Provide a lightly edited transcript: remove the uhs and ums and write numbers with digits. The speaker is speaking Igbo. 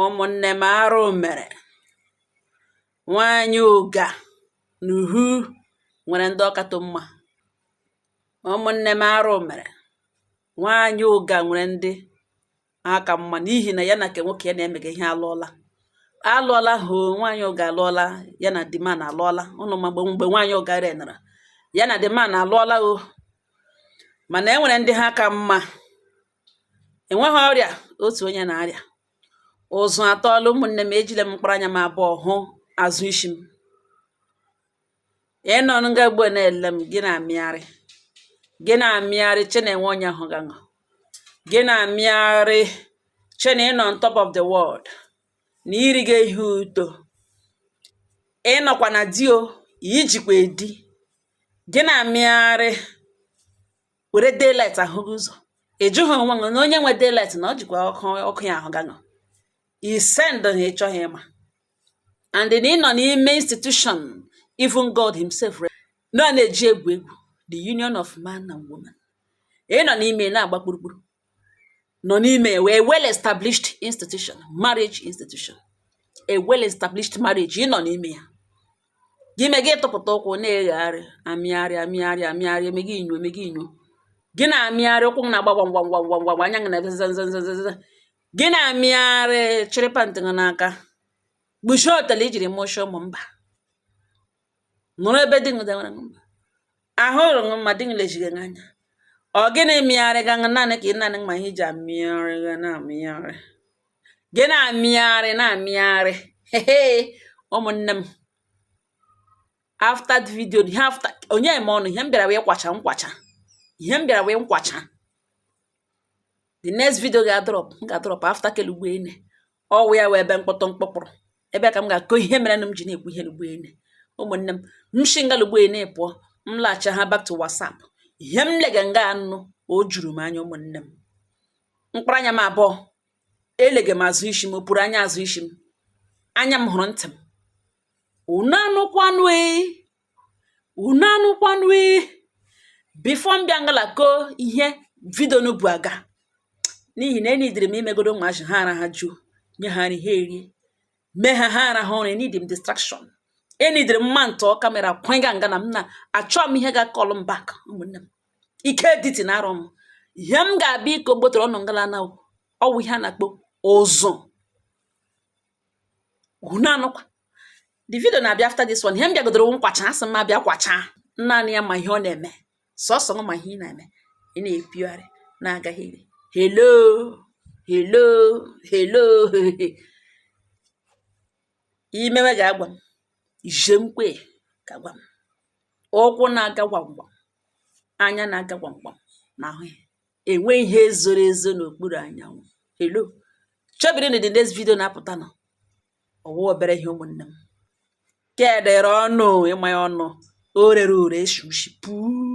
Ụmụnne m, arụ mere. Nwaanyị ụga na uhu nwere ndị ọkatọ mma. Ụmụnne m, arụ mere. Nwaanyị ụga nwere ndị aka mma n'ihi na ya na nke nwoke ya na-emega ihe alụọla. Alụọla hụ nwaanyị ụga alụọla, ya na the man alụọla. Ụnụ ma mgbe nwaanyị ụga renara ya na the man alụọla o. Mana e nwere ndị ha ka mma. Enweghị ọrịa otu onye na-arịa. Ụzụ atọọla ụmụnne m, ejile m mkpụrụ anya m abụọ hụ azụ isi m. Ị nọ nga ugbu a na-ele m, gị na-amịgharị. Gị na-amịgharị che na-enwe onye hụ gị ṅụ. Gị na-amịgharị che na ị nọ on top of the world. Na irigo ihe uto. Ị nọkwa na di o, ijikwa edi. Gị na-amịgharị were daylight ahụ gị ụzọ. Ị jụghị onwe gị na onye nwe daylight na ọ jikwa ọkụ ọkụ ya ahụ gị ṅụ. I send na ị chọghị ịma. And na ị nọ n'ime institution even God himself na na-eji egwu egwu, the union of man and woman. Ị nọ n'ime na-agba kpurukpuru. Nọ n'ime a well established institution, marriage institution. A well established marriage, ị nọ n'ime ya. Gị mee gị tụpụta ụkwụ na-egagharị, amịgharị, amịgharị, amịgharị, eme gị inyo, eme gị inyo. Gị na-amịgharị, ụkwụ na-agba gwam gwam gwam gwam gwam, anya gị na-ebe zazazazazaz. Gị na-amịgharị, chịrị pant gị n'aka. Kpuchie otele ijiri mụchie ụmụ mba. Nọrọ ebe di gị dewere gị mba. Ahụ rụrụ gị mma, di gị lejighị gị anya. Ọ gịnị mịgharị gị naanị ka ị naanị ma ihe iji amịgharị gị na-amịgharị. Gị na-amịgharị na-amịgharị. Hehe, ụmụnne m. After the video, ihe after onye ma ọnụ ihe m bịara wee kwacha nkwacha. Ihe m bịara wee nkwacha. The next video ga-drop, m ga-drop after kelugbo ene. Ọwụ ya wee ebe mkpọtụ mkpọkpụrụ. Ebe ka m ga-akọ ihe mere m ji na-ekwu ihe lugbo ene. Ụmụnne m, m shi nga lugbo ene pụọ, m laghachi ha back to WhatsApp. Ihe m lega nga anụ, o juru m anya, ụmụnne m. Mkpụrụ anya m abụọ, elege m azụ isi m, o puru anya azụ isi m. Anya m hụrụ ntị m. Unu anụkwanụ e? Unu anụkwanụ e? Before m bịa ngala koo ihe video nu bu aga. N'ihi na enidiri m imegodo ụmụazị ha ara ha juo, nye ha nri ha erie, mee ha ha arahụ ụra. Enidi m distraction. Enidiri m mma ntụọ camera kwenya nga na m na achọ m ihe ga-call m back, ụmụnne m. Ike editing arọ m. Ihe m ga-abịa iko gbotoro ọnụ ngala na ọwụ ihe a na-akpọ ụzụ. Unu anụkwa. The video na-abịa after this one. Ihe m bịagodoro nkwacha, asị m abịa kwacha. Naanị ya ma ihe ọ na-eme. Sọsọ ma ihe ị na-eme. Ị na-epiogharị na-agaghịrị. Hello, hello, hello. Imewe ga-agwa m. Ije mkwe ga-agwa m. Ụkwụ na-aga gwam gwam. Anya na-aga gwam gwam na ahụ ya. Enwe ihe zoro ezo n'okpuru anyanwụ. Hello. Chebiri na the next video na-apụta nọ. Ọwụ obere ihe, ụmụnne m. Kedere ọnụ ịma ya ọnụ. O rere ure eshu ushi puu.